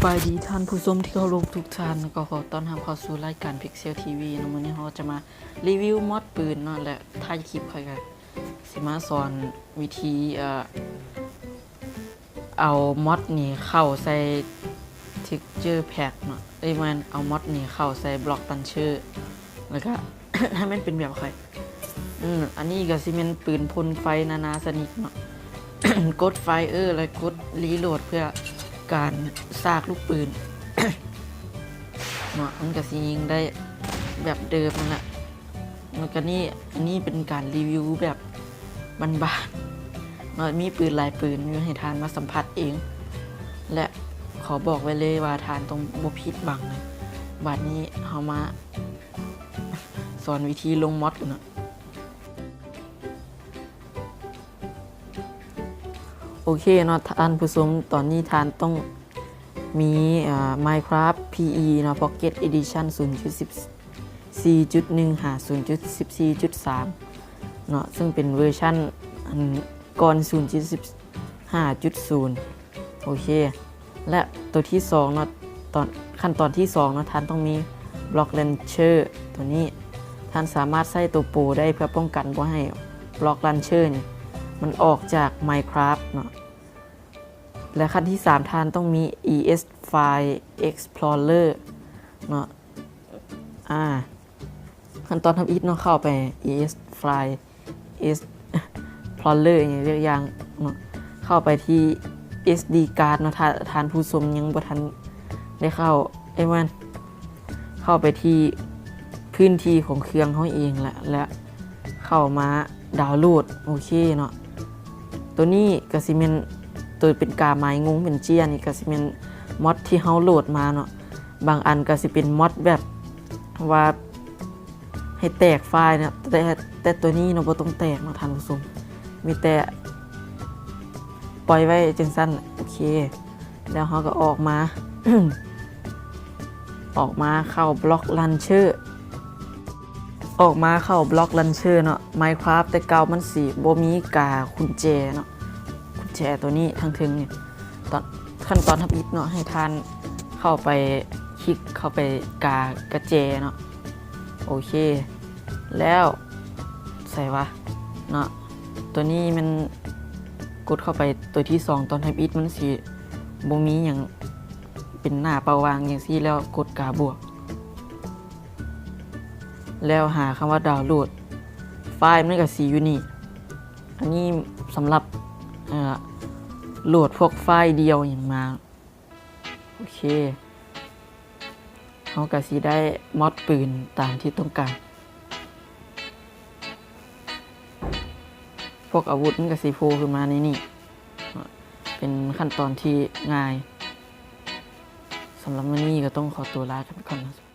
ສະບາຍດີທ່ານຜູ້ຊົມທີ່ເຄົາລົບທຸກທ່ານ ແລ້ວກໍຂໍຕ້ອນຮັບເຂົ້າສູ່ລາຍການ Pixel ທີວີ ເນາະ. ມື້ນີ້ເຮົາຈະມາຣີວິວມອດປືນເນາະ ແລະ ທ້າຍຄລິບຂ້ອຍກໍຊິມາສອນວິທີ ເອີ ເອົາມອດນີ້ເຂົ້າໃສ່ Texture Pack ເນາະ ເອີຍ ແມ່ນ ເອົາມອດນີ້ເຂົ້າໃສ່ Block Launcher ແລ້ວກໍໃຫ້ມັນເປັນແບບຂ້ອຍ. ອືມ ອັນນີ້ກໍຊິແມ່ນປືນພົ່ນໄຟນານາຊະນິດເນາະ ກົດ Fire ແລະ ກົດ Reload ເພື່ອການຊາກລູກປືນເນາະ ມັນກໍຊິຍິງໄດ້ແບບເດີມນັ້ນແຫຼະ. ແລ້ວກໍນີ້ ອັນນີ້ເປັນການຣີວິວແບບບ້ານໆເນາະ ມີປືນຫຼາຍປືນຢູ່ໃຫ້ທ່ານມາສຳຜັດເອງ ແລະ ຂໍບອກໄວ້ເລີຍວ່າທ່ານຕ້ອງບໍ່ຜິດຫວັງເລີຍ. ບາດນີ້ເຮົາມາສອນວິທີລົງມອດກັນເນາະ. ໂອເຄເນາະທ່ານຜູ້ຊົມ ຕອນນີ້ທ່ານຕ້ອງມີ ເອີ Minecraft PE ເນາະ Pocket Edition ສູນຈຸດສິບສີ່ຈຸດໜຶ່ງ ຫາ ສູນຈຸດສິບສີ່ຈຸດສາມ ເນາະ ເຊິ່ງເປັນເວີຊັນ ອັນ ກ່ອນສູນຈຸດສິບຫ້າຈຸດສູນ ໂອເຄ. ແລະ ຕົວທີສອງເນາະ ຕອນ ຂັ້ນຕອນທີສອງເນາະ ທ່ານຕ້ອງມີ Block Launcher ຕົວນີ້ ທ່ານສາມາດໃຊ້ຕົວໂປໄດ້ເພື່ອປ້ອງກັນບໍ່ໃຫ້ Block Launcher ນີ້ມັນອອກຈາກ Minecraft ເນາະ. ແລະ ຂັ້ນທີສາມ ທ່ານຕ້ອງມີ ES File Explorer ເນາະ ອາ ຂັ້ນຕອນທຳອິດເນາະ ເຂົ້າໄປ ES File Explorer ຫຍັງຈັກຢ່າງເນາະ ເຂົ້າໄປທີ່ SD card ເນາະ ຖ້າທ່ານຜູ້ຊົມຍັງບໍ່ທັນໄດ້ເຂົ້າ ເອີຍ ແມ່ນ ເຂົ້າໄປທີ່ພື້ນທີ່ຂອງເຄື່ອງເຮົາເອງລະ ແລະ ເຂົ້າມາດາວໂຫຼດ ໂອເຄເນາະ. ໂຕນີ້ກະຊິແມ່ນ ໂຕເປັນກາໝາຍງົງເປັນເຈ້ຍນີ້ກະຊິແມ່ນມອດທີ່ເຮົາໂຫຼດມາເນາະ ບາງອັນກະຊິເປັນມອດແບບວ່າໃຫ້ແຕກໄຟລ໌ເນາະ ແຕ່ ແຕ່ໂຕນີ້ເນາະ ບໍ່ຕ້ອງແຕກເນາະທ່ານຜູ້ຊົມ ມີແຕ່ປ່ອຍໄວ້ຈັ່ງຊັ້ນ ໂອເຄ. ແລ້ວເຮົາກໍອອກມາ ອອກມາເຂົ້າ Block Launcher ອອກມາເຂົ້າ Block Launcher ເນາະ Minecraft ແຕ່ເກົ່າມັນຊິບໍ່ມີກາກຸນແຈເນາະ ກຸນແຈໂຕນີ້ທາງເທິງນີ້ ຕອນ ຂັ້ນຕອນທຳອິດເນາະ ໃຫ້ທ່ານເຂົ້າໄປ ຄລິກເຂົ້າໄປກາກະແຈເນາະ ໂອເຄ. ແລ້ວໃສວະເນາະ ໂຕນີ້ແມ່ນກົດເຂົ້າໄປໂຕທີສອງ ຕອນທຳອິດມັນຊິບໍ່ມີຫຍັງ ເປັນໜ້າເປົ່າວ່າງຈັ່ງຊີ້ ແລ້ວກົດກາບວກ ແລ້ວຫາຄຳວ່າດາວໂຫຼດ ໄຟລ໌ມັນກະຊິຢູ່ນີ້ ອັນນີ້ສຳລັບ ເອີ ໂຫຼດພວກໄຟລ໌ດ່ຽວຫຍັງມາ ໂອເຄ ເຮົາກະຊິໄດ້ມອດປືນຕາມທີ່ຕ້ອງການ ພວກອາວຸດມັນກະຊິໂພຂຶ້ນມາໃນນີ້ ເປັນຂັ້ນຕອນທີ່ງ່າຍ. ສຳລັບມື້ນີ້ກໍຕ້ອງຂໍຕົວລາກັນໄປກ່ອນເນາະ.